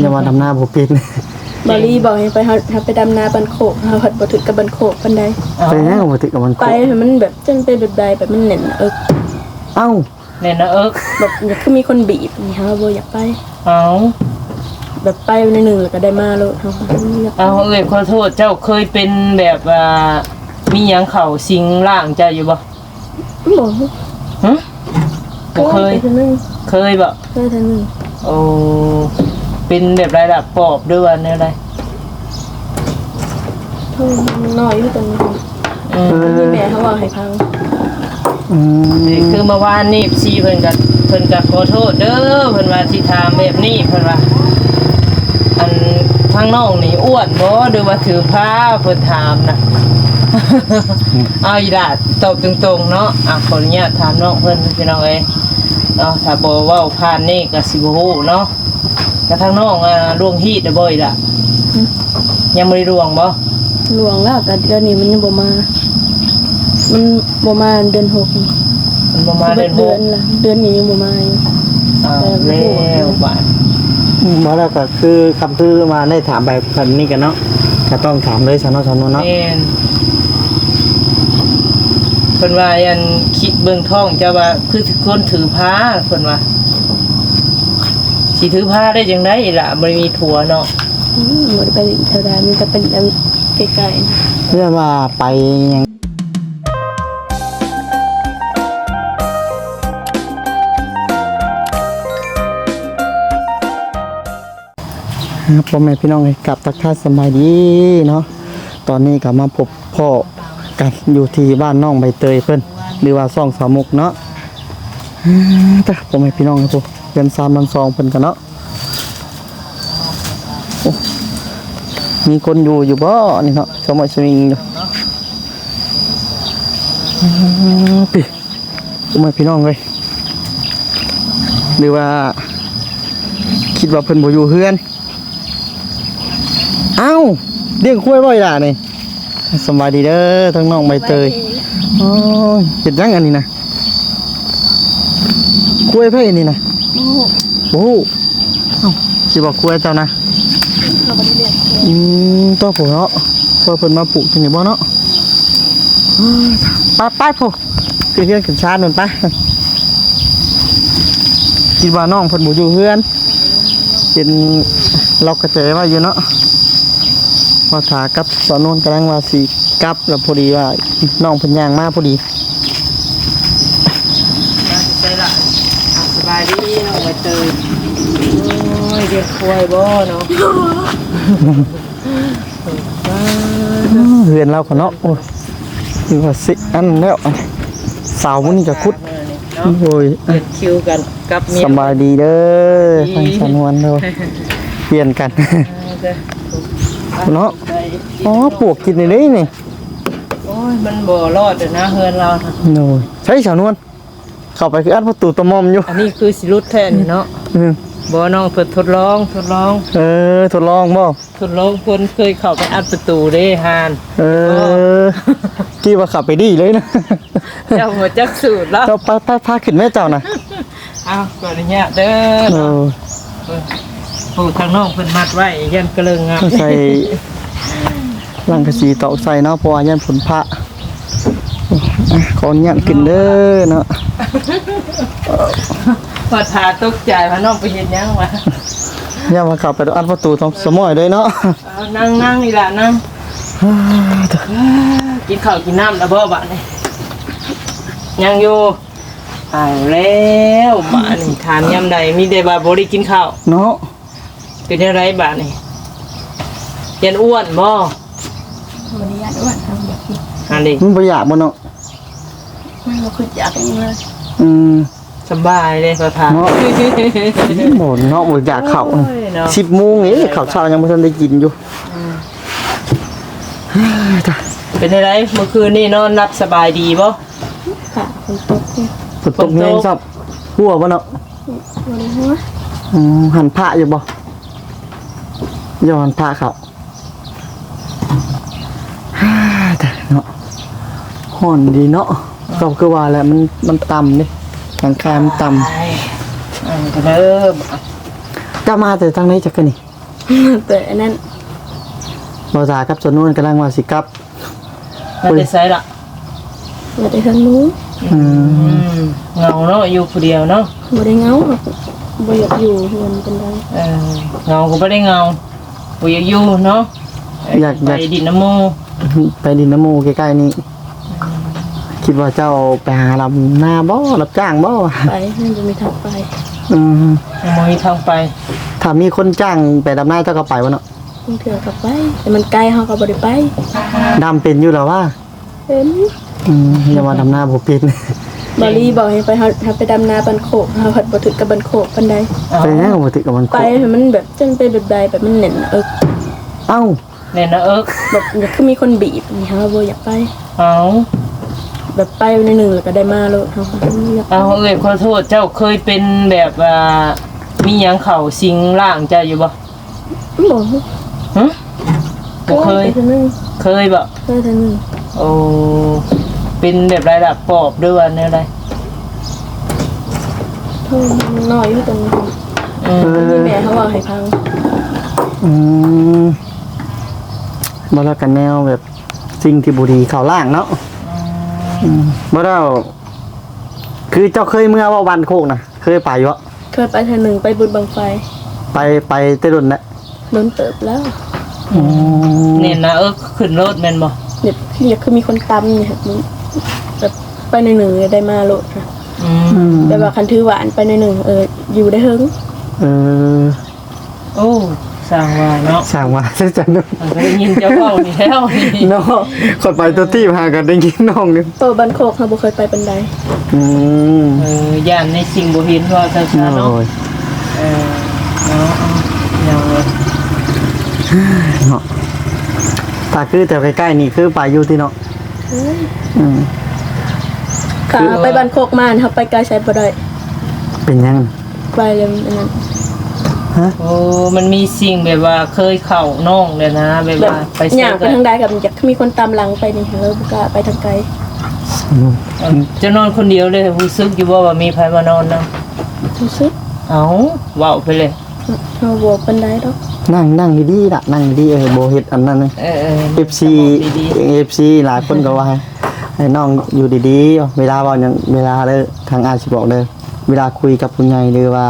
ຢ່າວ່າດຳນາບໍ່ເປັນ. ບາລີບອກໃຫ້ໄປ ເຮົາ ເຮົາໄປດຳນາບ້ານໂຄກ ເຮົາພັດບໍ່ຖືກກັບບ້ານໂຄກປານໃດ. ເອົ້າ ເປັນຫຍັງບໍ່ຖືກກັບບ້ານໂຄກ? ໄປໃຫ້ມັນແບບ ຈັ່ງໄປແບບໃດ ແບບມັນແໜ້ນໜ້າເອິກ. ເອົ້າ ແໜ້ນໜ້າເອິກ ແບບ ຄືມີຄົນບີບນີ້ ເຮົາບໍ່ຢາກໄປ. ເອົ້າ ແບບໄປໜ້ອຍໜຶ່ງແລ້ວກໍໄດ້ມາໂລດ ເຮົາບໍ່ຢາກໄປ. ເອົ້າ ເອື້ອຍ ຂໍໂທດ ເຈົ້າເຄີຍເປັນແບບ ອ່າ ມີຫຍັງເຂົ້າສິງຮ່າງເຈົ້າຢູ່ບໍ່? ບໍ່. ຫຶ? ບໍ່ເຄີຍ? ເຄີຍເທື່ອໜຶ່ງ. ເຄີຍບໍ່? ເຄີຍເທື່ອໜຶ່ງ. ໂອ້ ເປັນແບບໃດລະ? ປອບ ຫຼືວ່າແນວໃດ? ເອີ ນ້ອຍຢູ່ຕອນນັ້ນ. ອືມ ເອີ ແມ່ເຮົາເວົ້າໃຫ້ຟັງ. ອືມ ນີ້ຄືເມື່ອວານນີ້ ເອັຟຊີ ເພິ່ນກໍ ເພິ່ນກໍຂໍໂທດເດີ ເພິ່ນວ່າຊິຖາມແບບນີ້ ເພິ່ນວ່າ ອັນ ທາງນ້ອງນີ້ອ້ວນບໍ່ ຫຼືວ່າຖືພາ? ເພິ່ນຖາມນະ. ອືມ ເອົາ ອີ່ຫຼ້າຕອບຕົງໆເນາະ. ອ່ະ ຂໍອະນຸຍາດຖາມນ້ອງເພິ່ນ ພີ່ນ້ອງເອີຍເນາະ ຖ້າບໍ່ເວົ້າຜ່ານນີ້ກໍຊິບໍ່ຮູ້ເນາະ. ແລ້ວທາງນ້ອງ ອ່າ ລ່ວງຮີດແລ້ວບໍ່ອີ່ຫຼ້າ? ອືມ ຍັງບໍ່ໄດ້ລ່ວງບໍ່? ລ່ວງແລ້ວ ແຕ່ດຽວນີ້ມັນຍັງບໍ່ມາ ມັນບໍ່ມາເດືອນຫົກ. ມັນບໍ່ມາເດືອນຫົກ ເດືອນລະ ເດືອນນີ້ຍັງບໍ່ມາຢູ່. ອ້າວ ແລ້ວບາດ ອືມ ບໍ່ແລ້ວກໍຄື ຄຳຄືມາໄດ້ຖາມໄປແບບນີ້ກັນເນາະ ກໍຕ້ອງຖາມເລີຍຊະເນາະ ຊາວນວນເນາະ. ແມ່ນ ເພິ່ນວ່າ ອັນ ຄິດເບິ່ງທ້ອງເຈົ້າວ່າ ຄືຄົນຖືພາ ເພິ່ນວ່າ ຊິຖືພາໄດ້ຈັ່ງໃດລະ ບໍ່ໄດ້ມີຜົວເນາະ. ອືມ ບໍ່ໄດ້ໄປເທົ່າໃດ ມີແຕ່ໄປອັນໃກ້ໆ ເລື່ອງວ່າໄປຫຍັງ ພໍ່ແມ່ພີ່ນ້ອງເອີຍ ກັບທັກທາຍສະບາຍດີເນາະ. ຕອນນີ້ກໍມາພົບພໍ້ກັນຢູ່ທີ່ບ້ານນ້ອງໃບເຕີຍເພິ່ນ ຫຼືວ່າຊ່ອງສາວມຸກເນາະ. ຕາ ພໍ່ແມ່ພີ່ນ້ອງເອີຍ ເຮືອນຊານບ້ານຊ່ອງເພິ່ນກັນເນາະ. ໂອ້ ມີຄົນຢູ່ຢູ່ບໍ່ນີ້ເນາະ ສະໝອຍສະຫວິງຢູ່. ອືມ ພີ່ ໂອ້ຍ ພີ່ນ້ອງເອີຍ ຫຼືວ່າຄິດວ່າເພິ່ນບໍ່ຢູ່ເຮືອນ. ອ້າວ ລ້ຽງຄວາຍບໍ່ອີ່ຫຼ້ານີ້? ສະບາຍດີເດີ ທັງນ້ອງໃບເຕີຍ. ສະບາຍດີ. ໂອ້ຍ ເຮັດຫຍັງອັນນີ້ນະ? ຄວາຍໃຜອັນນີ້ນະ? ບໍ່ຮູ້. ບໍ່ຮູ້. ເອົ້າ ຊິບອກຄວາຍເຈົ້ານະ? ເຮົາບໍ່ໄດ້ລ້ຽງຄວາຍ. ອືມ ຕໍ່ຜູ້ເນາະ ເພິ່ນມາຜູກທີ່ນີ້ບໍ່ເນາະ? ເອີ ໄປໆ ຜູ້ ຂຶ້ນເຮືອນຂຶ້ນຊານນັ້ນໄປ. ຄິດວ່ານ້ອງເພິ່ນບໍ່ຢູ່ເຮືອນ ເຫັນລັອກກະແຈໄວ້ຢູ່ເນາະ. ວ່າຖ້າກັບສາວນວນກຳລັງວ່າຊິກັບ ແລ້ວພໍດີວ່ານ້ອງເພິ່ນຍ່າງມາພໍດີ. ມາແຕ່ໃສລະ? ອ່ະ ສະບາຍດີນ້ອງໃບເຕີຍ. ໂອ້ຍ ລ້ຽງຄວາຍບໍ່ເນາະ? ເຮືອນລາວກໍເນາະ ໂອ້ຍ ຄືວ່າຊິອັນແລ້ວ ເສົາມື້ນີ້ກໍຂຸດ ໂດຍ ປ່ຽນຄິວກັນກັບເມຍ. ສະບາຍດີເດີ ດີ ທາງສາວນວນເດີ ປ່ຽນກັນ ເອີ ເດີ ເນາະ. ອໍ ປວກກິນໄດ້ນີ້ ໂອ້ຍ ມັນບໍ່ລອດເດີນະ ເຮືອນລາວນະ. ໂດຍ ໃສສາວນວນ? ເຂົ້າໄປຄືອັດປະຕູຕະໝ່ອມຢູ່. ອັນນີ້ຄືຊິຫຼຸດແທ້ນີ້ເນາະ. ອືມ ບໍ່ ນ້ອງເພິ່ນທົດລອງ ທົດລອງ. ເອີ ທົດລອງບໍ່? ທົດລອງ ເພິ່ນເຄີຍເຂົ້າໄປອັດປະຕູເດ້ ຫ່ານ. ເອີ ຄິດວ່າເຂົ້າໄປດີເລີຍນະ. ເຈົ້າບໍ່ຈັກສູດແລ້ວ. ເຈົ້າ ໄປ ໄປ ພາຂຶ້ນແມ່ເຈົ້ານະ. ອ້າວ ຂໍອະນຸຍາດເດີ. ເອີ ເອີ ໂອ້ ທາງນ້ອງເພິ່ນມັດໄວ້ ຢ້ານກະເລີງງາມ. ໃສ່ ຫຼັງກະສີຕອກໃສ່ເນາະ ເພາະວ່າຢ້ານຝົນຟ້າ. ຂໍອະນຸຍາດຂຶ້ນເດີເນາະ. ວ່າຖ້າຕົກໃຈວ່ານ້ອງໄປເຮັດຫຍັງວະ. ຢ້ານວ່າເຂົ້າໄປອັດປະຕູຕ້ອງສະໝອຍເລີຍເນາະ. ເອົາ ນັ່ງ ນັ່ງນີ້ລະ ນັ່ງ. ກິນເຂົ້າກິນນ້ຳແລ້ວບໍ່ບາດນີ້? ຍັງຢູ່. ເອົາແລ້ວບາດນີ້ ຖາມຍາມໃດມີແຕ່ວ່າບໍ່ໄດ້ກິນເຂົ້າເນາະ. ເປັນແນວໃດບາດນີ້? ຢ້ານອ້ວນບໍ່? ບໍ່ໄດ້ຢ້ານອ້ວນ ເຮົາບໍ່ຢາກກິນ. ຫັ້ນເດ້ ມັນບໍ່ຢາກບໍ່ເນາະ? ມັນບໍ່ຄືຢາກຫຍັງເລີຍ. ອືມ ສະບາຍເດ້ພໍ່ທ່ານເນາະ. ບໍ່ເນາະ ບໍ່ຢາກເຂົ້າ. ໂອ້ຍເນາະ ສິບໂມງເດ້ ເອີ ເຂົ້າເຊົ້າຍັງບໍ່ທັນໄດ້ກິນຢູ່. ອືມ ເປັນແນວໃດ ເມື່ອຄືນນີ້ນອນຫຼັບສະບາຍດີບໍ່? ກະຝົນຕົກ ຝົນຕົກແຮງຊ້ຳ. ຫົວບໍ່ເນາະ? ບໍ່ໄດ້ຫົວ. ອືມ ຫັນພະຢູ່ບໍ່? ຢ່າຫັນພະເຂົ້າ. ແຕ່ເນາະ ຮ້ອນດີເນາະ. ກໍຄືວ່າແຫຼະ ມັນ ມັນຕ່ຳເດ້ ຫຼັງຄາມັນຕ່ຳ. ເອີ ເລີ່ມ ເຈົ້າມາແຕ່ທາງໃດຈັກຄືນີ້? ແຕ່ອັນນັ້ນ ບໍ່ສາກັບສາວນວນກຳລັງວ່າຊິກັບ. ມາແຕ່ໃສລະ? ມາແຕ່ເຮືອນໝູ່. ອືມ ອືມ ເຫງົາເນາະ ຢູ່ຜູ້ດຽວເນາະ. ບໍ່ໄດ້ເຫງົາ ບໍ່ຢາກຢູ່ເຮືອນປານໃດ. ເອີ ເຫງົາກໍບໍ່ໄດ້ເຫງົາ ບໍ່ຢາກຢູ່ເນາະ. ຢາກ ຢາກໄປດິນນຳໝູ່ ໄປດິນນຳໝູ່ໃກ້ໆນີ້. ອືມ ຄິດວ່າເຈົ້າໄປຫາດຳນາບໍ່ ຮັບຈ້າງບໍ່? ໄປ ມັນບໍ່ມີທາງໄປ. ອືມ ຍັງບໍ່ມີທາງໄປ. ຖ້າມີຄົນຈ້າງໄປດຳນາ ເຈົ້າກໍໄປບໍ່ເນາະ? ບາງເທື່ອກໍໄປ ແຕ່ມັນໄກ ເຮົາກໍບໍ່ໄດ້ໄປ. ດຳເປັນຢູ່ແລ້ວຫວາ? ເປັນ. ອືມ ຢ່າວ່າດຳນາບໍ່ເປັນ. ບາລີບອກໃຫ້ໄປ ເຮົາ ເຮົາໄປດຳນາບ້ານໂຄກ ເຮົາພັດບໍ່ຖືກກັບບ້ານໂຄກປານໃດ. ເອົ້າ ເປັນຫຍັງບໍ່ຖືກກັບບ້ານໂຄກ? ໄປໃຫ້ມັນແບບ ຈັ່ງໄປແບບໃດ ແບບມັນແໜ້ນໜ້າເອິກ. ເອົ້າ ແໜ້ນໜ້າເອິກ ແບບຄືມີຄົນບີບນີ້ ເຮົາບໍ່ຢາກໄປ. ເອົ້າ ແບບໄປໜ້ອຍໜຶ່ງແລ້ວກໍໄດ້ມາໂລດ ເຮົາກໍບໍ່ຢາກໄປ. ເອົ້າ ເອື້ອຍ ຂໍໂທດ ເຈົ້າເຄີຍເປັນແບບວ່າ ມີຫຍັງເຂົ້າສິງຮ່າງເຈົ້າຢູ່ບໍ່? ບໍ່. ຫຶ? ບໍ່ເຄີຍ. ເຄີຍເທື່ອໜຶ່ງ. ເຄີຍບໍ່? ເຄີຍເທື່ອໜຶ່ງ. ໂອ້ ເປັນແບບໃດລະ? ປອບ ຫຼືວ່າແນວໃດ? ໂອ້ ນ້ອຍຢູ່ຕອນນັ້ນ. ອືມ ເອີ ແມ່ເຮົາເວົ້າໃຫ້ຟັງ. ອືມ ບໍ່ ແລ້ວກໍແນວແບບສິ່ງທີ່ບໍ່ດີເຂົ້າຮ່າງເນາະ. ອືມ ອືມ ບໍ່ ແລ້ວ ຄືເຈົ້າເຄີຍເມືອບໍ່ບ້ານໂຄກນະ? ເຄີຍໄປຢູ່ບໍ່? ເຄີຍໄປເທື່ອໜຶ່ງ ໄປບຸນບັ້ງໄຟ. ໄປ ໄປແຕ່ດົນແລ້ວ? ດົນເຕີບແລ້ວ. ອືມ ແໜ້ນໜ້າເອິກ ຂຶ້ນໂລດແມ່ນບໍ່? ແບບ ຄືມີຄົນຕຳນີ້ ແບບໄປໜ້ອຍໜຶ່ງ ໄດ້ມາໂລດ. ອືມ ອືມ ແບບວ່າຄັນຖືຫວານໄປໜ້ອຍໜຶ່ງ ເອີ ຢູ່ໄດ້ເຫິງ. ເອີ ໂອ້ ຊ່າງວ່າເນາະ ຊ່າງວ່າ ຊັ້ນເນາະ. ເຮົາກໍໄດ້ຍິນເຈົ້າເວົ້ານີ້ແລ້ວເນາະ. ຂ້ອຍໄປຕົວທີບຫາກໍໄດ້ຍິນນ້ອງນີ້. ເອີ ບ້ານໂຄກເຮົາບໍ່ເຄີຍໄປປານໃດ. ອືມ ເອີ ຢ້ານໃນສິ່ງບໍ່ເຫັນ ວ່າຊັ້ນຊະເນາະ. ໂດຍ ເອີ ເນາະ ເອົາ ເອົາ ເນາະ ຖ້າຄືແຖວໃກ້ໆນີ້ຄືໄປຢູ່ຕິເນາະ. ເອີ ອືມ ຖ້າໄປບ້ານໂຄກມາ ເຮົາໄປໄກໃສບໍ່ໄດ້. ເປັນຫຍັງ? ໄປແລ້ວອັນນັ້ນ. ຮະ? ໂອ້ ມັນມີສິ່ງແບບວ່າເຄີຍເຂົ້ານ້ອງແລ້ວນະ ແບບວ່າ ແບບ ໄປໃສ ຍ່າງໄປທາງໃດກໍຢາກມີຄົນຕາມຫຼັງໄປນີ້ ເຮົາບໍ່ກ້າໄປທາງໄກ. ອືມ ເອີ ເຈົ້ານອນຄົນດຽວເລີຍ ຮູ້ສຶກຢູ່ບໍ່ວ່າມີໃຜມານອນນຳ? ຮູ້ສຶກ. ເອົ້າ ເວົ້າໄປເລີຍ. ເຮົາບໍ່ປານໃດດອກ. ນັ່ງ ນັ່ງດີໆລະ ນັ່ງດີໆ ເອີ ບໍ່ເຮັດອັນນັ້ນ. ເອີ ເອີ ເອັຟຊີ ສະຫງົບດີໆ ເອັຟຊີຫຼາຍຄົນກໍວ່າໃຫ້ ໃຫ້ນ້ອງຢູ່ດີໆ ເວລາເວົ້າຫຍັງ ເວລາເດີ ທາງອ້າຍຊິບອກເດີ ເວລາຄຸຍກັບຜູ້ໃຫຍ່ ຫຼືວ່າ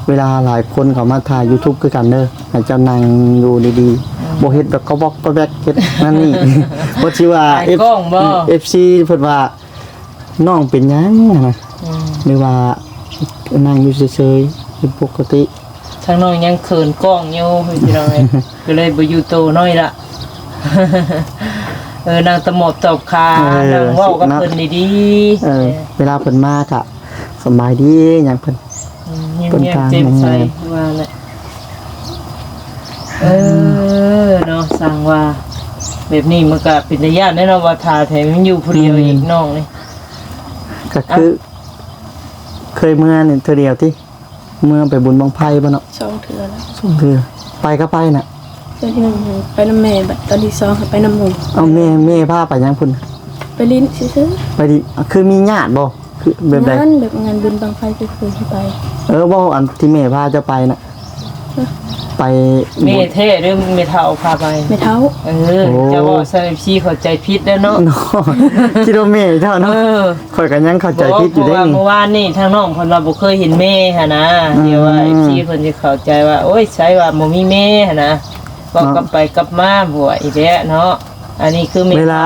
ເວລາຫຼາຍຄົນເຂົ້າມາຖ່າຍຢູທູບຄືກັນເດີ ໃຫ້ເຈົ້ານັ່ງຢູ່ດີໆ. ອືມ ບໍ່ເຮັດແບບກະບອກກະແບກ ເຮັດນັ້ນນີ້ ບໍ່ຊິວ່າ ຂາຍກ້ອງບໍ່? ເອັຟ ເອັຟຊີເພິ່ນວ່າ ນ້ອງເປັນຫຍັງຫັ້ນນະ? ອືມ ຫຼືວ່ານັ່ງຢູ່ເສີຍໆ ເປັນປົກກະຕິ? ທາງນ້ອງຍັງເຂີນກ້ອງຢູ່ ພີ່ນ້ອງເອີຍ ກໍເລີຍບໍ່ຢູ່ໂຕນ້ອຍລະ. ເອີ ນັ່ງຕະໝອບຕອບຄາ ເອີ ນັ່ງເວົ້າກັບເພິ່ນດີໆ. ເອີ ເອີ ເວລາເພິ່ນມາກະສະບາຍດີຫຍັງເພິ່ນ. ອືມ ຍິ້ມແຍ້ມແຈ່ມໃສ ເພິ່ນກະວ່າແຫຼະ. ເອີ ເນາະ ຊ່າງວ່າ ແບບນີ້ມັນກະເປັນຕາຢ້ານແດ່ເນາະ ວ່າຖ້າແທ້ມັນຢູ່ຜູ້ດຽວອີກ ອືມ ນ້ອງນີ້. ກະຄື ອ່ະ ເຄີຍເມືອນີ້ເທື່ອດຽວຕິ ເມືອໄປບຸນບັ້ງໄຟບໍ່ເນາະ? ສອງເທື່ອແລ້ວ. ສອງເທື່ອ. ໄປກັບໃຜນະ? ເທື່ອທີໜຶ່ງໄປນຳແມ່ ບັດຕອນທີສອງໄປນຳໝູ່. ເອົາ ແມ່ ແມ່ພາໄປຫຍັງພຸ້ນ? ໄປຫຼິ້ນຊື່ໆ. ໄປຫຼິ້ນ ຄືມີຍາດບໍ່? ຄືແບບໃດ? ງານ ແບບງານບຸນບັ້ງໄຟຄືເຄີຍໄປ. ເອີ ເວົ້າອັນທີ່ແມ່ພາເຈົ້າໄປນະ. ຮະ? ໄປ ແມ່ແທ້ເດີ ແມ່ເຖົ້າພາໄປ. ແມ່ເຖົ້າ. ເອີ ໂອ້ ເຈົ້າເວົ້າໃສ່ເອັຟຊີເຂົ້າໃຈຜິດເດີເນາະ. ເນາະ ຄິດວ່າແມ່ເຈົ້າເນາະ. ເອີ ຂ້ອຍກໍຍັງເຂົ້າໃຈຜິດຢູ່ເດ້ນີ້. ເພາະວ່າເມື່ອວານນີ້ທາງນ້ອງເພິ່ນວ່າບໍ່ເຄີຍເຫັນແມ່ຫັ້ນນະ. ອືມ ດຽວວ່າເອັຟຊີເພິ່ນຊິເຂົ້າໃຈວ່າ ໂອ້ຍ ໃສວ່າບໍ່ມີແມ່ຫັ້ນນະ. ເວົ້າກັບໄປກັບມາ ບົວອີກແລ້ວເນາະ. ອັນນີ້ຄືແມ່ເຖົ້າ. ເວລາ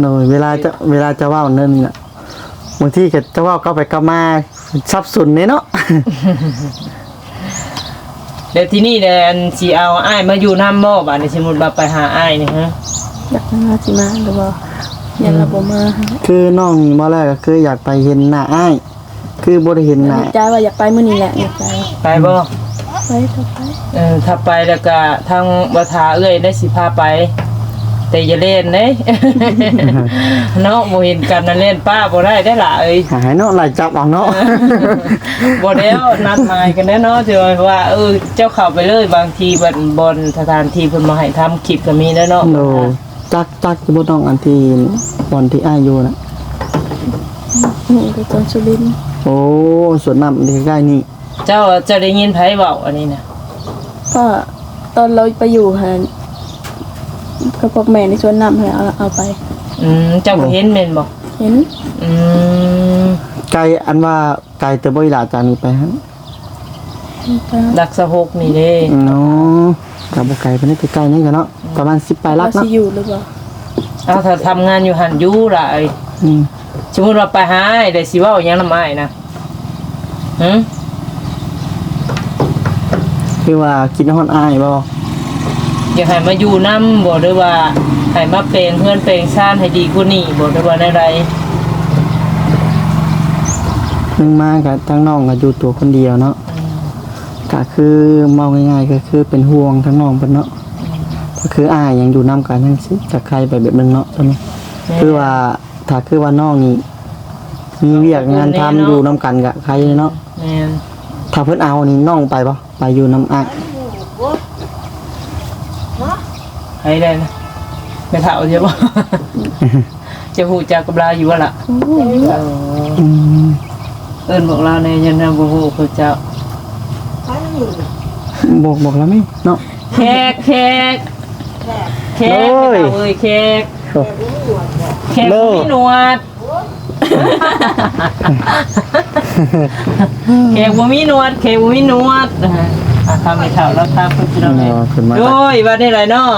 ໂດຍ ເວລາຈະ ເວລາຈະເວົ້າແນວນີ້ນະ ບາງທີກໍຈະເວົ້າກັບໄປກັບມາ ສັບສົນເດ້ເນາະ. ແລ້ວທີນີ້ແຫຼະ ອັນ ຊິເອົາອ້າຍມາຢູ່ນຳບໍ່? ບາດນີ້ ສົມມຸດວ່າໄປຫາອ້າຍນີ້ ຮະ? ຢາກມາ ຊິມາຫຼືບໍ່? ຢ້ານລາວບໍ່ມາ. ອືມ ຄືນ້ອງນີ້ມາແລ້ວ ກໍຄືຢາກໄປເຫັນໜ້າອ້າຍ ຄືບໍ່ໄດ້ເຫັນໜ້າ. ໃຈວ່າຢາກໄປມື້ນີ້ແຫຼະ ໃນໃຈ. ໄປບໍ່? ໄປ ຖ້າໄປ. ເອີ ຖ້າໄປແລ້ວກະທາງວ່າຖ້າເອື້ອຍໄດ້ຊິພາໄປ ແຕ່ຢ່າແລ່ນເດ້ ເນາະ. ບໍ່ເຫັນກັນນະ ແລ່ນປ້າບໍ່ໄດ້ເດ້ຫຼ້າເອີຍ. ຫາຍເນາະ ໄລ່ຈັບເອົາເນາະ. ບໍ່ແລ້ວ ນັດໝາຍກັນແລ້ວເນາະ ຈະວ່າ ເອີ ເຈົ້າເຂົ້າໄປເລີຍ. ບາງທີບ່ອນ ບ່ອນສະຖານທີ່ເພິ່ນບໍ່ໃຫ້ທຳຄລິບກໍມີແລ້ວເນາະ. ໂດຍ ຈັກ ຈັກຢູ່ບໍ່ນ້ອງ ອັນທີ່ບ່ອນທີ່ອ້າຍຢູ່ນະ? ອືມ ຢູ່ແຕ່ສວນສຸລິນ. ໂອ້ ສວນນ້ຳໃກ້ໆນີ້. ເຈົ້າ ເຈົ້າໄດ້ຍິນໃຜເວົ້າອັນນີ້ນະ? ກໍຕອນລາວໄປຢູ່ຫັ້ນ ກໍພວກແມ່ໃນສວນນ້ຳຫັ້ນແຫຼະ ເອົາ ເອົາໄປ. ອືມ ເຈົ້າກໍເຫັນແມ່ນບໍ່? ເຫັນ. ອືມ ໄກ ອັນວ່າໄກເຕີບບໍ່ອີ່ຫຼ້າ ຈາກນີ້ໄປຫັ້ນ? ຫຼັກຊາວຫົກນີ້ເດ້. ເນາະ ກໍບໍ່ໄກປານໃດ ໃກ້ໆນີ້ກໍເນາະ ປະມານສິບປາຍຫຼັກເນາະ. ວ່າຊິຢູ່ຫຼືບໍ່? ເອົາ ຖ້າທຳງານຢູ່ຫັ້ນຢູ່ຫຼາຍ. ອືມ ສົມມຸດວ່າໄປຫາອ້າຍ ແລ້ວຊິເວົ້າຫຍັງນຳອ້າຍນະ? ຫື? ຄືວ່າຄິດຮອດອ້າຍບໍ່? ຢາກໃຫ້ມາຢູ່ນຳບໍ່ ຫຼືວ່າໃຫ້ມາແປງເຮືອນແປງຊານໃຫ້ດີກວ່ານີ້ບໍ່ ຫຼືວ່າແນວໃດ? ໜຶ່ງມາກໍທາງນ້ອງກໍຢູ່ຕົວຄົນດຽວເນາະ. ອືມ ກໍຄືເວົ້າງ່າຍໆ ກໍຄືເປັນຫ່ວງທາງນ້ອງເພິ່ນເນາະ. ອືມ ກໍຄືອ້າຍຍັງຢູ່ນຳ ກໍຍັງຊິຈະໄຄໄປແບບໜຶ່ງເນາະ. ແມ່ນ ຄືວ່າ ຖ້າຄືວ່ານ້ອງນີ້ມີວຽກງານທຳ ຢູ່ນຳກັນກະໄຄເນາະ. ແມ່ນ ຖ້າເພິ່ນເອົານີ້ ນ້ອງໄປບໍ່? ໄປຢູ່ນຳອ້າຍ. ໃຜແດ່ນະ? ແມ່ເຖົ້າໃຊ່ບໍ່? ຈະຮູ້ຈັກກັບລາວຢູ່ບໍ່ລະ? ອືມ ເອີ້ນບອກລາວແດ່ ຢ້ານນາງບໍ່ຮູ້ຄືເຈົ້າ. ບອກ ບອກລາວແມ່ເນາະ. ແຂກ ແຂກ ແຂກ ໂອ້ຍ ແຂກ ແຂກບໍ່ມີໜວດ ແຂກບໍ່ມີໜວດ ແຂກບໍ່ມີໜວດ. ອ່າ ທາງແມ່ເຖົ້າລາວຖາມເພິ່ນ ພີ່ນ້ອງເອີຍ. ໂດຍ ວ່າແນວໃດເນາະ?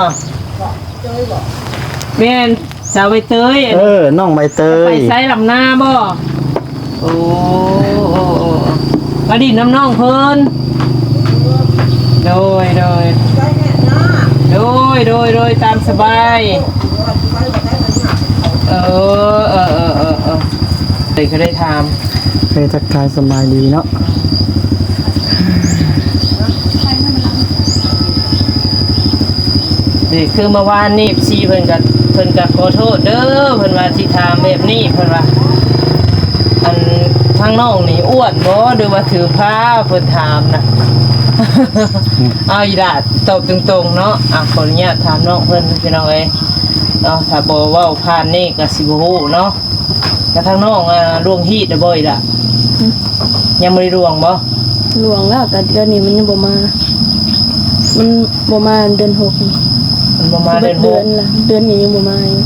ແມ່ນ ສາວໃບເຕີຍ. ເອີ ນ້ອງໃບເຕີຍ ໄປໃສ ລຳນາບໍ່? ໂອ້ ໂອ້ ໂອ້ ມາຫຼິ້ນນຳນ້ອງເພິ່ນ. ໂດຍ ໂດຍ ໂດຍ ໂດຍ ໂດຍ ຕາມສະບາຍ. ເອີ ເອີ ເອີ ເອີ ເອີ ເອີ ກໍໄດ້ຖາມ ເອີ ທັກທາຍສະບາຍດີເນາະ. ນີ້ຄືເມື່ອວານນີ້ ເອັຟຊີ ເພິ່ນກໍ ເພິ່ນກໍຂໍໂທດເດີ ເພິ່ນວ່າຊິຖາມແບບນີ້ ເພິ່ນວ່າ ອັນ ທາງນ້ອງນີ້ອ້ວນບໍ່ ຫຼືວ່າຖືພາ ເພິ່ນຖາມນະ. ອືມ ເອົາ ອີ່ຫຼ້າຕອບຕົງໆເນາະ. ອ່ະ ຂໍອະນຸຍາດຖາມນ້ອງເພິ່ນ ພີ່ນ້ອງເອີຍເນາະ ຖ້າບໍ່ເວົ້າຜ່ານນີ້ກໍຊິບໍ່ຮູ້ເນາະ. ກະທາງນ້ອງ ອ່າ ລ່ວງຮີດແລ້ວບໍ່ອີ່ຫຼ້າ? ຫຶ ຍັງບໍ່ໄດ້ລ່ວງບໍ່? ລ່ວງແລ້ວ ແຕ່ດຽວນີ້ມັນຍັງບໍ່ມາ ມັນບໍ່ມາເດືອນຫົກ. ມັນບໍ່ມາເດືອນຫົກ ເດືອນລະ ເດືອນນີ້ຍັງບໍ່ມາຢູ່.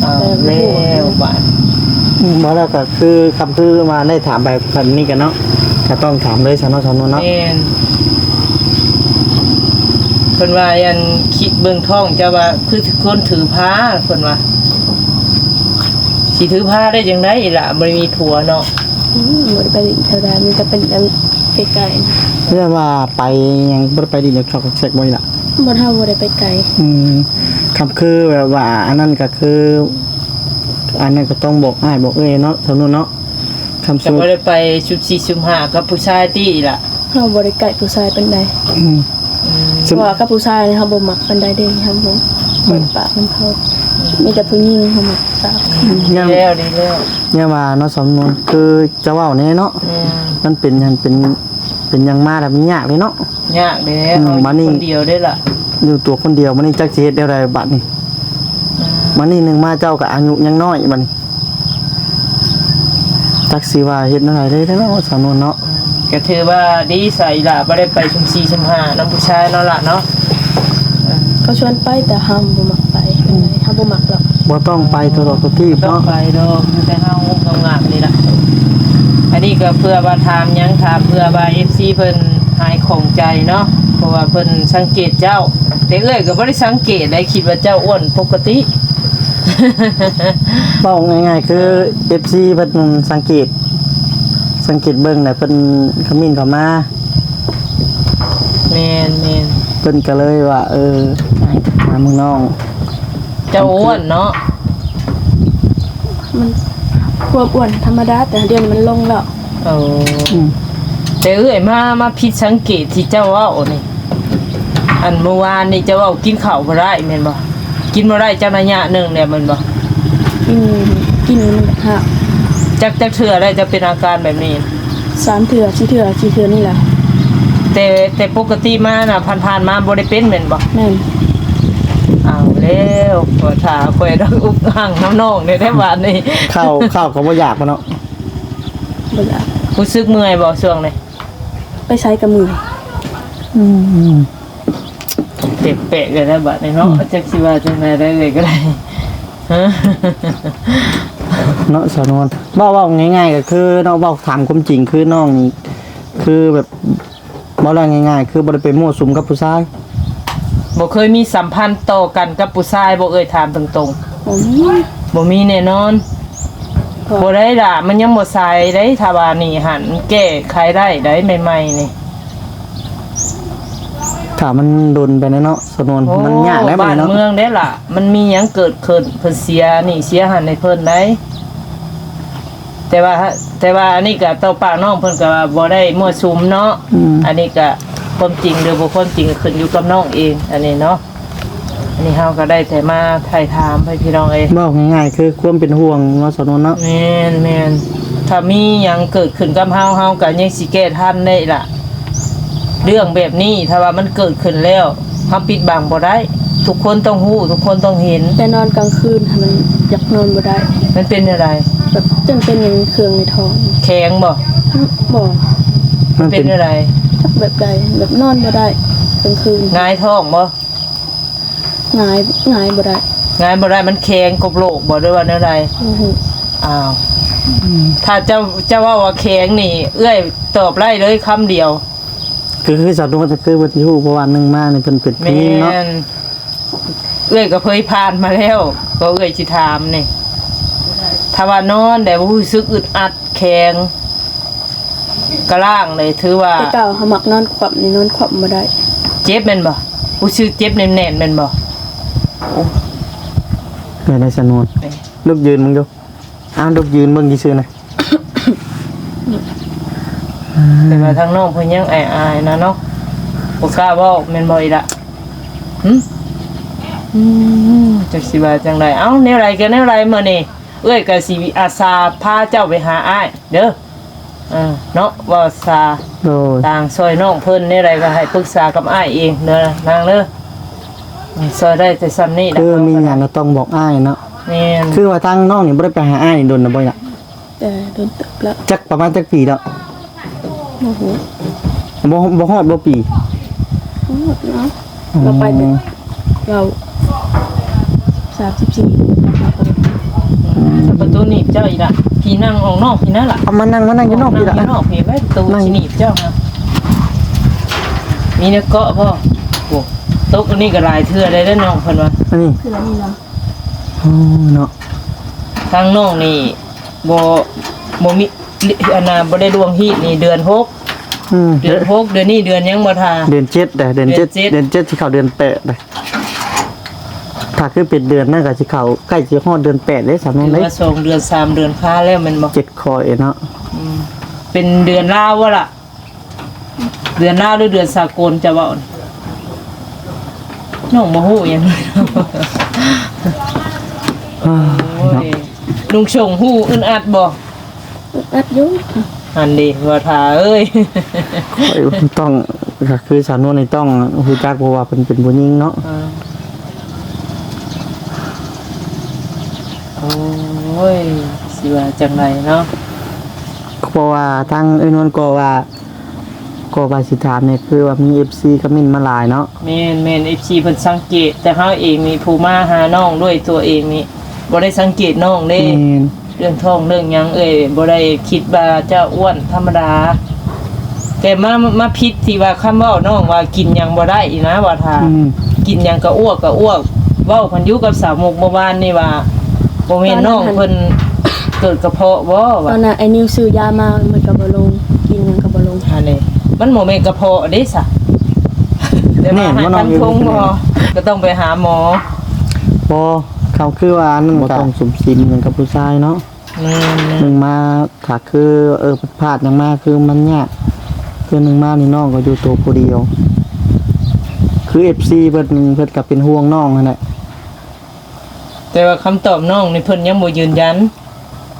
ອ້າວ ແລ້ວບາດ ອືມ ບໍ່ແລ້ວກໍຄື ຄຳຄືວ່າໄດ້ຖາມໄປແບບນີ້ກັນເນາະ ກໍຕ້ອງຖາມເລີຍຊະເນາະ ຊາວນວນເນາະ. ແມ່ນ ເພິ່ນວ່າ ອັນ ຄິດເບິ່ງທ້ອງເຈົ້າວ່າຄືຄົນຖືພາ ເພິ່ນວ່າ. ຊິຖືພາໄດ້ຈັ່ງໃດອີ່ຫຼ້າ ບໍ່ໄດ້ມີຜົວເນາະ? ອືມ ບໍ່ໄດ້ໄປຫຼິ້ນແຖວໃດ ມີແຕ່ໄປຫຼິ້ນອັນໃກ້ໆ. ເລື່ອງວ່າໄປຫຍັງ ບໍ່ໄດ້ໄປຫຼິ້ນກັບຊອກກັບແຊກບໍ່ອີ່ຫຼ້າ? ບໍ່ ເຮົາບໍ່ໄດ້ໄປໄກ. ອືມ ຄຳຄືແບບວ່າ ອັນນັ້ນກໍຄື ອັນນັ້ນກໍຕ້ອງບອກອ້າຍບອກເອື້ອຍເນາະ ຊາວນວນເນາະ. ຄຳ ກໍບໍ່ໄດ້ໄປຊຸມສີ່ຊຸມຫ້າກັບຜູ້ຊາຍຕິອີ່ຫຼ້າ? ເຮົາບໍ່ໄດ້ໃກ້ຜູ້ຊາຍປານໃດ. ອືມ ອືມ ເພາະວ່າກັບຜູ້ຊາຍນີ້ເຮົາບໍ່ມັກປານໃດເດ້ ເຮົາບໍ່ ອືມ ເປີດປາກນຳເຂົາ ມີແຕ່ຜູ້ຍິງເຮົາມັກປາກ. ອືມ ດີແລ້ວ ດີແລ້ວ ຢ່າວ່າເນາະ ຊາວນວນ ຄືຈະເວົ້າແນ່ເນາະ. ອືມ ມັນເປັນຫຍັງ ເປັນ ເປັນຫຍັງມາແລ້ວມັນຍາກເດ້ເນາະ. ຍາກເດ້ ອືມ ເຮົາຢູ່ຄົນດຽວເດ້ລະ ຢູ່ຕົວຄົນດຽວ ບາດນີ້ຈັກຊິເຮັດແນວໃດບາດນີ້. ອືມ ບາດນີ້ໜຶ່ງມາເຈົ້າກໍອາຍຸຍັງນ້ອຍ ບາດນີ້ ຈັກຊິວ່າເຮັດແນວໃດເດ້ເນາະ ຊາວນວນເນາະ. ອືມ ກໍຖືວ່າດີຊະອີ່ຫຼ້າ ບໍ່ໄດ້ໄປຊຸມສີ່ຊຸມຫ້ານຳຜູ້ຊາຍເນາະລະເນາະ. ເອີ ເຂົາຊວນໄປ ແຕ່ເຮົາບໍ່ມັກໄປ ອືມ ເຮົາບໍ່ມັກດອກ. ບໍ່ຕ້ອງໄປຕົວຕໍ່ຕົວທີບເນາະ ບໍ່ຕ້ອງໄປດອກ ຢູ່ແຕ່ເຮົາງາມໆນີ້ລະ. ອັນນີ້ກໍເພື່ອວ່າຖາມຫຍັງ ຖາມເພື່ອວ່າເອັຟຊີເພິ່ນຫາຍຂ້ອງໃຈເນາະ ເພາະວ່າເພິ່ນສັງເກດເຈົ້າ ແຕ່ເອື້ອຍກໍບໍ່ໄດ້ສັງເກດໃດ ຄິດວ່າເຈົ້າອ້ວນປົກກະຕິ. ເວົ້າງ່າຍໆ ຄືເອັຟຊີເພິ່ນສັງເກດ ສັງເກດເບິ່ງແລ້ວເພິ່ນຄອມເມັນເຂົ້າມາ. ແມ່ນໆ ເພິ່ນກໍເລີຍວ່າ ເອີ ອ້າຍທັກຫາເບິ່ງນ້ອງ ເຈົ້າອ້ວນເນາະ. ມັນຄວາມອ້ວນທຳມະດາ ແຕ່ດຽວນີ້ມັນລົງແລ້ວ. ໂອ້ ອືມ ແຕ່ເອື້ອຍມາ ມາຜິດສັງເກດທີ່ເຈົ້າເວົ້ານີ້ ອັນເມື່ອວານນີ້ເຈົ້າເວົ້າກິນເຂົ້າບໍ່ໄດ້ແມ່ນບໍ່? ກິນບໍ່ໄດ້ຈັກໄລຍະໜຶ່ງແລ້ວແມ່ນບໍ່? ກິນ ກິນມັນຫາກ. ຈັກ ຈັກເທື່ອແລ້ວເຈົ້າເປັນອາການແບບນີ້? ສາມເທື່ອ ສີ່ເທື່ອ ສີ່ເທື່ອນີ້ແຫຼະ. ແຕ່ ແຕ່ປົກກະຕິມານະ ຜ່ານໆມາບໍ່ໄດ້ເປັນແມ່ນບໍ່? ແມ່ນ. ເອົາແລ້ວ ຂໍຖ້າຂ້ອຍດອກ ອຸກອັ່ງນຳນ້ອງແດ່ ບາດນີ້. ເຂົ້າ ເຂົ້າກໍບໍ່ຢາກບໍ່ເນາະ? ບໍ່ຢາກ. ຮູ້ສຶກເມື່ອຍບໍ່ຊ່ວງນີ້? ໄປໃສກໍເມື່ອຍ. ອືມ. ແປກໆ ແລ້ວບາດນີ້ເນາະ ອືມ ຈັກຊິວ່າຈັ່ງໃດໄດ້ເລີຍກໍໄດ້ ເນາະ ສາວນວນ. ເວົ້າ ເວົ້າງ່າຍໆ ກໍຄືເນາະ ເວົ້າຕາມຄວາມຈິງ ຄືນ້ອງນີ້ ຄືແບບ ເວົ້າແລ້ວງ່າຍໆ ຄືບໍ່ໄດ້ໄປມົ້ວສຸມກັບຜູ້ຊາຍ ບໍ່ເຄີຍມີສຳພັນຕໍ່ກັນກັບຜູ້ຊາຍບໍ່ເອີ່ຍ? ຖາມຕົງໆ ບໍ່ມີ ບໍ່ມີແນ່ນອນ ບໍ່ໄດ້ລະ ມັນຍັງບໍ່ສາຍເດ້ ຖ້າວ່ານີ້ຫັ້ນ ແກ້ໄຂໄດ້ໃດ ໃໝ່ໆ ນີ້ ຖ້າມັນດົນໄປແລ້ວເນາະ ສາວນວນ ໂອ້ ມັນຍາກໄດ໋ ບ້ານເມືອງເດ້ລະ ມັນມີຫຍັງເກີດຂຶ້ນ ເພິ່ນເສຍນີ້ເສຍຫັ້ນໃຫ້ເພິ່ນໄດ໋. ແຕ່ວ່າ ແຕ່ວ່າອັນນີ້ກໍຕໍ່ປາກນ້ອງເພິ່ນກໍວ່າບໍ່ໄດ້ມົ້ວສຸມເນາະ ອືມ ອັນນີ້ກໍຄວາມຈິງຫຼືບໍ່ຄວາມຈິງກໍຂຶ້ນຢູ່ກັບນ້ອງເອງ ອັນນີ້ເນາະ ອັນນີ້ເຮົາກໍໄດ້ແຕ່ມາຖ່າຍຖາມໃຫ້ພີ່ນ້ອງເອີຍ ເວົ້າງ່າຍໆ ຄືຄວາມເປັນຫ່ວງເນາະ ສາວນວນເນາະ. ແມ່ນໆ ຖ້າມີຫຍັງເກີດຂຶ້ນກັບເຮົາ ເຮົາກໍຍັງຊິແກ້ທັນໄດ້ລະ. ເລື່ອງແບບນີ້ຖ້າວ່າມັນເກີດຂຶ້ນແລ້ວ ເຮົາປິດບັງບໍ່ໄດ້ ທຸກຄົນຕ້ອງຮູ້ ທຸກຄົນຕ້ອງເຫັນ. ແຕ່ນອນກາງຄືນຫັ້ນມັນຢາກນອນບໍ່ໄດ້. ມັນເປັນແນວໃດ? ແບບຈົນເປັນຫຍັງເຄື່ອງໃນທ້ອງ. ແຂງບໍ່? ບໍ່. ມັນເປັນ ມັນເປັນແນວໃດ? ຈັກແບບໃດ ແບບນອນບໍ່ໄດ້ກາງຄືນ. ຫງາຍທ້ອງບໍ່? ຫງາຍ ຫງາຍບໍ່ໄດ້. ຫງາຍບໍ່ໄດ້ ມັນແຂງກົບໂລກບໍ່ ຫຼືວ່າແນວໃດ? ບໍ່ຮູ້. ອ້າວ ອືມ ຖ້າເຈົ້າ ເຈົ້າເວົ້າວ່າແຂງນີ້ ເອື້ອຍຕອບໄດ້ເລີຍຄຳດຽວ. ຄື ຄືສາວນວນ ຄືເພິ່ນຊິຮູ້ ເພາະວ່າໜຶ່ງມານີ້ເພິ່ນເປັນຜູ້ຍິງເນາະ. ແມ່ນ ເອື້ອຍກໍເຄີຍຜ່ານມາແລ້ວ ກໍເອື້ອຍຊິຖາມນີ້ ຖ້າວ່ານອນແລ້ວຮູ້ສຶກອຶດອັດແຂງ ກະລ້າງເລີຍ ຖືວ່າ ແຕ່ເກົ່າເຮົາມັກນອນຂວ້ຳນີ້ ນອນຂວ້ຳບໍ່ໄດ້. ເຈັບແມ່ນບໍ່? ຮູ້ສຶກເຈັບແໜ້ນໆ ແມ່ນບໍ່? ໂອ້ ເປັນໄດສາວນວນ? ເອີ ລຸກຢືນເບິ່ງດູ. ອ້າວ ລຸກຢືນເບິ່ງຊື່ໆນະ. ແຕ່ວ່າທາງນ້ອງເພິ່ນຍັງອາຍໆນະເນາະ ບໍ່ກ້າເວົ້າແມ່ນບໍ່ອີ່ລະ? ຫຶ ອືມ ຈັກຊິວ່າຈັ່ງໃດ. ເອົ້າ ແນວໃດກໍແນວໃດ ມື້ນີ້ເອື້ອຍກໍຊິອາສາພາເຈົ້າໄປຫາອ້າຍເດີ. ເອີ ເນາະ ເວົ້າສາ ໂດຍ ຕ່າງຊ່ອຍນ້ອງເພິ່ນແນວໃດກໍໃຫ້ປຶກສາກັບອ້າຍເອງເດີນາງເດີ. ອືມ ຊ່ອຍໄດ້ແຕ່ຊ່ຳນີ້ແຫຼະ ຄືມີຫຍັງກໍຕ້ອງບອກອ້າຍເນາະ. ແມ່ນ ຄືວ່າທາງນ້ອງນີ້ບໍ່ໄດ້ໄປຫາອ້າຍນີ້ດົນແລ້ວບໍ່ລະ? ແຕ່ດົນເຕີບແລ້ວ. ຈັກປະມານຈັກປີແລ້ວ? ບໍ່ຮູ້. ບໍ່ ບໍ່ຮອດບໍ່ປີ? ບໍ່ຮອດເນາະ. ອໍ ເຮົາໄປແຕ່ ເຮົາສາມສິບສີ່. ອືມ ປະຕູໜີບເຈົ້າອີກລະ ພີ່ນັ່ງອອກນອກພີ້ນະລະ. ເອົາມານັ່ງ ມານັ່ງຢູ່ນອກພີ້ລະ ນັ່ງຢູ່ນອກພີ້ ໄວ້ປະຕູ ນັ່ງ ຊິໜີບເຈົ້ານະ. ມີແນວເກາະບໍ່? ໂອ້ ຕົກອັນນີ້ກໍຫຼາຍເທື່ອໄດ້ເດີນ້ອງເພິ່ນວ່າ. ອັນນີ້ ຄືອັນນີ້ເນາະ. ອໍ ເນາະ ທາງນ້ອງນີ້ບໍ່ ບໍ່ມີ ອັນນ່າ ບໍ່ໄດ້ລ່ວງຮີດນີ້ເດືອນຫົກ. ອືມ ເດືອນຫົກ ເດືອນນີ້ເດືອນຫຍັງບໍ່ທ່າ? ເດືອນເຈັດເດ້ ເດືອນເຈັດ ເດືອນເຈັດ ເດືອນເຈັດຊິເຂົ້າເດືອນແປດເດ້. ຖ້າຄືເປັນເດືອນນັ້ນກໍຊິເຂົ້າ ໃກ້ຊິຮອດເດືອນແປດເດ້ ສາວນວນເດ້. ຖືວ່າສອງເດືອນສາມເດືອນຄາແລ້ວແມ່ນບໍ່? ເຈັດຂ້ອຍເນາະ. ອືມ ເປັນເດືອນລາວບໍ່ລະ? ເດືອນລາວ ຫຼື ເດືອນສາກົນ ຈະເວົ້າ ນ້ອງບໍ່ຮູ້ຫຍັງເລີຍ. ໂອ້ຍ ເນາະ ລຸງຊົງຮູ້ອຶດອັດບໍ່? ອຶດອັດຢູ່. ຫັ້ນເດ ວ່າຖ້າເອີຍ ຂ້ອຍຕ້ອງ ກໍຄືສາວນວນນີ້ຕ້ອງຮູ້ຈັກ ເພາະວ່າເພິ່ນເປັນຜູ້ຍິງເນາະ. ເອີ ໂອ້ຍ ຊິວ່າຈັ່ງໃດເນາະ ເພາະວ່າທາງເອື້ອຍນວນກໍວ່າ ກໍວ່າຊິຖາມນີ້ ຄືວ່າມີເອັຟຊີຄອມເມັນມາຫຼາຍເນາະ. ແມ່ນໆ ເອັຟຊີເພິ່ນສັງເກດ ແຕ່ເຮົາເອງນີ້ ຜູ້ມາຫານ້ອງດ້ວຍຕົວເອງນີ້ ບໍ່ໄດ້ສັງເກດນ້ອງເດ້. ແມ່ນ ເລື່ອງທ້ອງເລື່ອງຫຍັງ ເອີຍ ບໍ່ໄດ້ຄິດວ່າຈະອ້ວນ ທຳມະດາ. ແຕ່ມາ ມາຜິດທີ່ວ່າຄຳເວົ້ານ້ອງວ່າກິນຫຍັງບໍ່ໄດ້ນີ້ນະ ວ່າຖ້າ ອືມ ກິນຫຍັງກະອ້ວກກະອ້ວກ. ເວົ້າກັນຢູ່ກັບສາວມຸກເມື່ອວານນີ້ວ່າ ບໍ່ແມ່ນນ້ອງເພິ່ນເກີດກະເພາະບໍ່ ຕອນນັ້ນ ວ່າ ຕອນນັ້ນໄອ້ນິວຊື້ຢາມາ ມັນກໍບໍ່ລົງ ກິນຫຍັງກໍບໍ່ລົງ. ຫັ້ນເດ້ ມັນບໍ່ແມ່ນກະເພາະເດ້ຊະ. ແຕ່ວ່າ ແມ່ນ ໃຫ້ ບໍ່ ຟັນ ເນາະ ທຸງບໍ່ ກໍຕ້ອງໄປຫາໝໍ. ບໍ່ ເຂົາຄືວ່າອັນນັ້ນ ບໍ່ ກໍ ຕ້ອງສຸມສິມຫຍັງກັບຜູ້ຊາຍເນາະ. ແມ່ນໆ ໜຶ່ງມາ ຖ້າຄື ເອີ ຜິດພາດຫຍັງມາ ຄືມັນຍາກ. ຄືໜຶ່ງມານີ້ ນ້ອງກໍຢູ່ໂຕຜູ້ດຽວ ຄືເອັຟຊີເພິ່ນ ເພິ່ນກໍເປັນຫ່ວງນ້ອງຫັ້ນແຫຼະ. ແຕ່ວ່າຄຳຕອບນ້ອງນີ້ ເພິ່ນຍັງບໍ່ຢືນຢັນ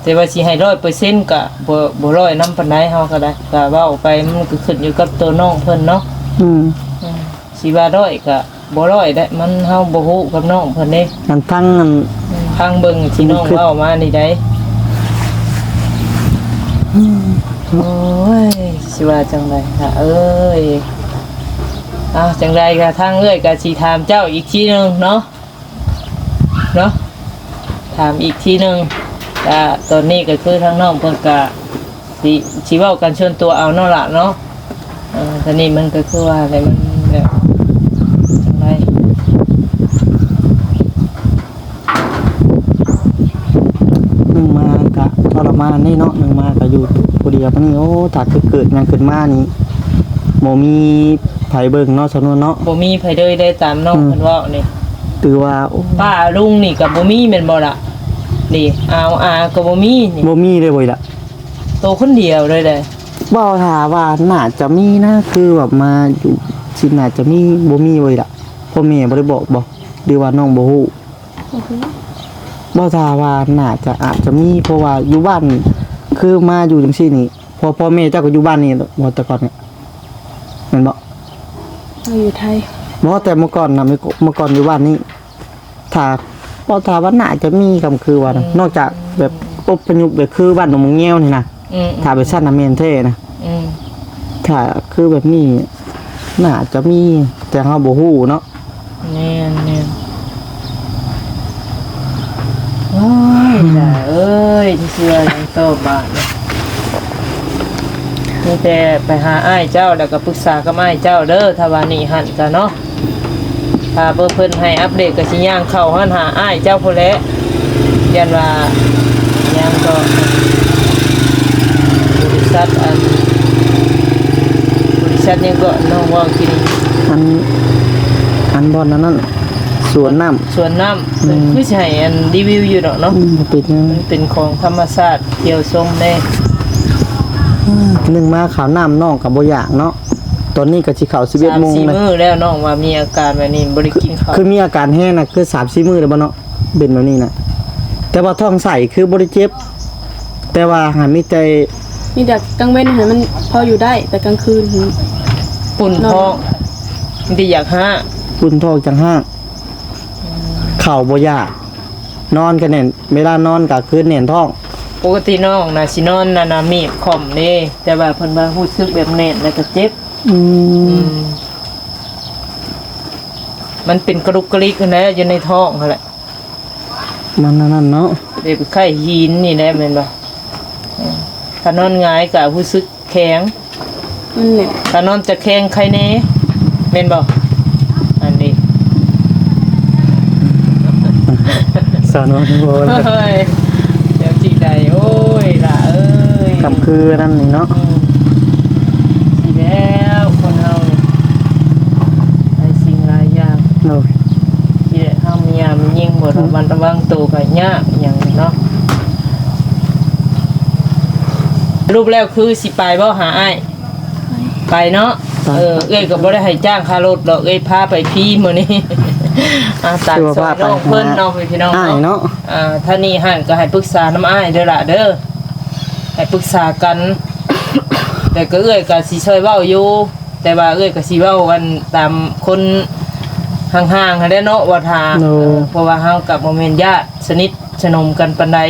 ແຕ່ວ່າຊິໃຫ້ຮ້ອຍເປີເຊັນກໍບໍ່ ບໍ່ຮ້ອຍນຳປານໃດ. ເຮົາກໍໄດ້ ກໍເວົ້າໄປ ມັນກໍຂຶ້ນຢູ່ກັບໂຕນ້ອງເພິ່ນເນາະ. ອືມ ອືມ ຊິວ່າຮ້ອຍກໍບໍ່ຮ້ອຍແຫຼະ ມັນ ເຮົາບໍ່ຮູ້ກັບນ້ອງເພິ່ນເດ້. ອັນທັງ ອັນ ອືມ ຟັງເບິ່ງທີ່ນ້ອງເວົ້າມານີ້ໃດ. ອືມ ໂອ້ຍ ຊິວ່າຈັ່ງໃດລະເອີຍ. ອ່າ ຈັ່ງໃດກໍທາງເອື້ອຍກໍຊິຖາມເຈົ້າອີກທີໜຶ່ງເນາະ ເນາະ ຖາມອີກທີໜຶ່ງ. ກໍຕອນນີ້ກໍຄືທາງນ້ອງເພິ່ນກໍຊິ ຊິເວົ້າກັນສ່ວນຕົວເອົາເນາະລະເນາະ. ເອີ ຕອນນີ້ມັນກໍຄືວ່າແຫຼະ ມັນແບບຈັ່ງໃດ ໜຶ່ງມາກະທໍລະມານເດ້ເນາະ ໜຶ່ງມາກະຢູ່ຜູ້ດຽວປານນີ້. ໂອ້ ຖ້າຄືເກີດຫຍັງຂຶ້ນມານີ້ ບໍ່ມີໃຜເບິ່ງເນາະ ສາວນວນເນາະ ບໍ່ມີໃຜເລີຍໄດ້ຕາມນ້ອງ ອືມ ເພິ່ນເວົ້ານີ້. ຖືວ່າ ໂອ້ ປ້າລຸງນີ້ກະບໍ່ມີແມ່ນບໍ່ລະ? ນີ້ ອາວອາກະບໍ່ມີນີ້ ບໍ່ມີເລີຍບໍ່ລະ? ໂຕຄົນດຽວເລີຍເດ້. ເວົ້າຖ້າວ່າໜ້າຈະມີນະ ຄືແບບມາຢູ່ຊິໜ້າຈະມີ ບໍ່ມີບໍ່ລະ? ພໍ່ແມ່ບໍ່ໄດ້ບອກບໍ່ ຫຼືວ່ານ້ອງບໍ່ຮູ້? ບໍ່ຮູ້. ບໍ່ ຖ້າວ່າໜ້າຈະ ອາດຈະມີ ເພາະວ່າຢູ່ບ້ານ ຄືມາຢູ່ຈັ່ງຊີ້ນີ້ ພໍ່ ພໍ່ແມ່ເຈົ້າກໍຢູ່ບ້ານນີ້ບໍ່ ແຕ່ກ່ອນນີ້ ແມ່ນບໍ່? ເຮົາຢູ່ໄທ. ບໍ່ ແຕ່ເມື່ອກ່ອນນະ ເມື່ອ ເມື່ອກ່ອນຢູ່ບ້ານນີ້ ຖ້າ ບໍ່ ຖ້າວ່າໜ້າຈະມີກໍຄືວ່ານະ ອືມ ນອກຈາກແບບອົບພະຍົບ ແບບຄືບ້ານໜອງມະງແງວນີ້ນະ ອືມ ຖ້າແບບຊັ້ນນະແມ່ນແທ້ນະ ອືມ ຖ້າຄືແບບນີ້ໜ້າຈະມີ ແຕ່ເຮົາບໍ່ຮູ້ເນາະ. ແມ່ນໆ ໂອ້ຍ ຫຼ້າເອີຍ ຊິເຊື່ອຫຍັງຕໍ່ບາດນີ້ ມີແຕ່ໄປຫາອ້າຍເຈົ້າ ແລ້ວກໍປຶກສາກັບອ້າຍເຈົ້າເດີ້ ຖ້າວ່ານີ້ຫັ້ນກະເນາະ. ຖ້າເພິ່ນ ເພິ່ນໃຫ້ອັບເດດກໍຊິຍ່າງເຂົ້າຫັ້ນຫາອ້າຍເຈົ້າພຸ້ນແຫຼະ ຢ້ານວ່າຫຍັງກໍ ບໍລິສັດ ອັນ ບໍລິສັດຫຍັງກໍນ້ອງເວົ້າກີ້ນີ້ ອັນ ອັນບ່ອນອັນນັ້ນ ສວນນ້ຳ ສວນນ້ຳ ອືມ ເພິ່ນຄືຊິໃຫ້ອັນຣີວິວຢູ່ດອກເນາະ ອືມ ບໍ່ເປັນຫຍັງ ມັນເປັນຂອງທຳມະຊາດ ທ່ຽວຊົມແດ່. ອືມ ໜຶ່ງມາເຂົ້ານ້ຳນ້ອງກໍບໍ່ຢາກເນາະ ຕອນນີ້ກໍຊິເຂົ້າສິບເອັດໂມງ ສາມສີ່ມື້ແລ້ວ ນ້ອງວ່າມີອາການແບບນີ້ ບໍ່ໄດ້ກິນເຂົ້າ ຄືມີອາການແຮງນະ ຄືສາມສີ່ມື້ແລ້ວບໍ່ເນາະ ເປັນແບບນີ້ນະ ແຕ່ວ່າທ້ອງໃສຄືບໍ່ໄດ້ເຈັບ ແຕ່ວ່າຫາມີແຕ່ ມີແຕ່ກາງເວັນຫັ້ນມັນພໍຢູ່ໄດ້ ແຕ່ກາງຄືນຫັ້ນ ປຸ້ນທ້ອງ ນອນ ມີແຕ່ຢາກຮ້າງ ປຸ້ນທ້ອງຈັກຮ້າງ ເຂົ້າບໍ່ຢາກ ນອນກໍແໜ້ນ ເວລານອນກາງຄືນແໜ້ນທ້ອງ. ປົກກະຕິນ້ອງນະຊິນອນນັ້ນນະ ມີບຄ່ອມເດ້ ແຕ່ວ່າເພິ່ນວ່າຮູ້ສຶກແບບແໜ້ນແລ້ວກໍເຈັບ ອືມ ອືມ ມັນເປັນກະດຸກກະດິກຫັ້ນແຫຼະ ຢູ່ໃນທ້ອງຫັ້ນແຫຼະ ມັນອັນນັ້ນເນາະ ແບບໄຂ້ຫີນນີ້ແຫຼະແມ່ນບໍ່? ເອີ ຖ້ານອນຫງາຍກໍຮູ້ສຶກ ແຂງ ນັ້ນແຫຼະ ກະນອນຕະແຄງໄຄແນ່ ແມ່ນບໍ່? ອັນນີ້ ສາວນ້ອຍບໍ່ ໂອ້ຍ ແນວຈິງໃດ ໂອ້ຍ ຫຼ້າເອີຍ ກຳຄືນັ້ນນີ້ເນາະ ອືມ ຊິແລ້ວ ຄົນເຮົານີ້ ຫຼາຍສິ່ງຫຼາຍຢ່າງ ໂດຍ ຊິໄດ້ເຮົາມີຍາມຍິງບໍ່ ອືມ ລະມັດລະວັງໂຕກໍຍາກອີ່ຫຍັງເນາະ. ສະຫຼຸບແລ້ວຄືຊິໄປບໍ່ຫາອ້າຍ? ໄປເນາະ ໄປ ເອີ ເອື້ອຍກໍບໍ່ໄດ້ໃຫ້ຈ້າງຄ່າລົດດອກ ເອື້ອຍພາໄປຟຣີມື້ນີ້ ອາ ຕາມ ຄືວ່າພາໄປ ຊ່ອຍນ້ອງເພິ່ນເນາະ ພີ່ນ້ອງ ອ້າຍເນາະ ເນາະ ອາ ທາງນີ້ຫັ້ນກໍໃຫ້ປຶກສານຳອ້າຍເດີລະເດີ ໃຫ້ປຶກສາກັນ ແຕ່ກໍເອື້ອຍກໍຊິຊ່ອຍເວົ້າຢູ່ ແຕ່ວ່າເອື້ອຍກໍຊິເວົ້າອັນຕາມຄົນຫ່າງໆຫັ້ນແຫຼະເນາະ ວ່າຖ້າ ໂດຍ ເອີ ເພາະວ່າເຮົາກໍບໍ່ແມ່ນຍາດສະໜິດ ສະໜົມກັນປານໃດ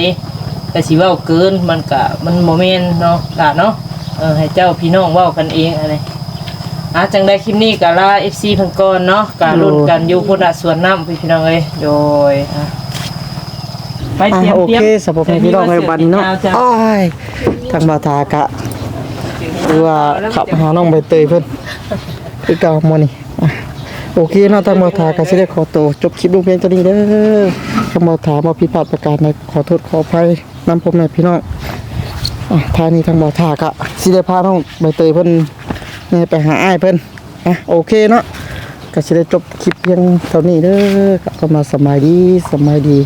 ແຕ່ຊິເວົ້າເກີນ ມັນກະ ມັນບໍ່ແມ່ນເນາະ ຫຼ້າເນາະ ເອີ ໃຫ້ເຈົ້າພີ່ນ້ອງເວົ້າກັນເອງອັນນີ້ ອາ ຈັ່ງໃດຄລິບນີ້ກະລາເອັຟຊີເພິ່ນກ່ອນເນາະ ກະ ໂດຍ ລຸ້ນກັນຢູ່ພຸ້ນນະ ສວນນ້ຳ ພີ່ນ້ອງເອີຍ ໂດຍ ອາ ໄປ ອາ ຕຽມ ໂອເຄ ຕຽມ ສຳລັບພໍ່ແມ່ພີ່ນ້ອງເອີຍ ບັດນີ້ເນາະ ໂອ້ຍ ທາງບ່າວຖາກະ ຄືວ່າຂັບຫານ້ອງໃບເຕີຍເພິ່ນ ຄືເກົ່າມື້ນີ້ ອາ ໂອເຄເນາະ ທາງບ່າວຖາກະຊິໄດ້ຂໍໂຕຈົບຄລິບລົງພຽງເທົ່ານີ້ເດີ ທາງບ່າວຖາບໍ່ຜິດພາດປະການໃດ ຂໍໂທດຂໍອະໄພ ນຳພໍ່ແມ່ພີ່ນ້ອງ ອາ ທາງນີ້ທາງບ່າວຖາກະຊິໄດ້ພານ້ອງໃບເຕີຍເພິ່ນ ໄປຫາອ້າຍເພິ່ນ ອາ ໂອເຄເນາະ ກະຊິໄດ້ຈົບຄລິບພຽງເທົ່ານີ້ເດີ ກະຄຳວ່າສະບາຍດີ ສະບາຍດີ.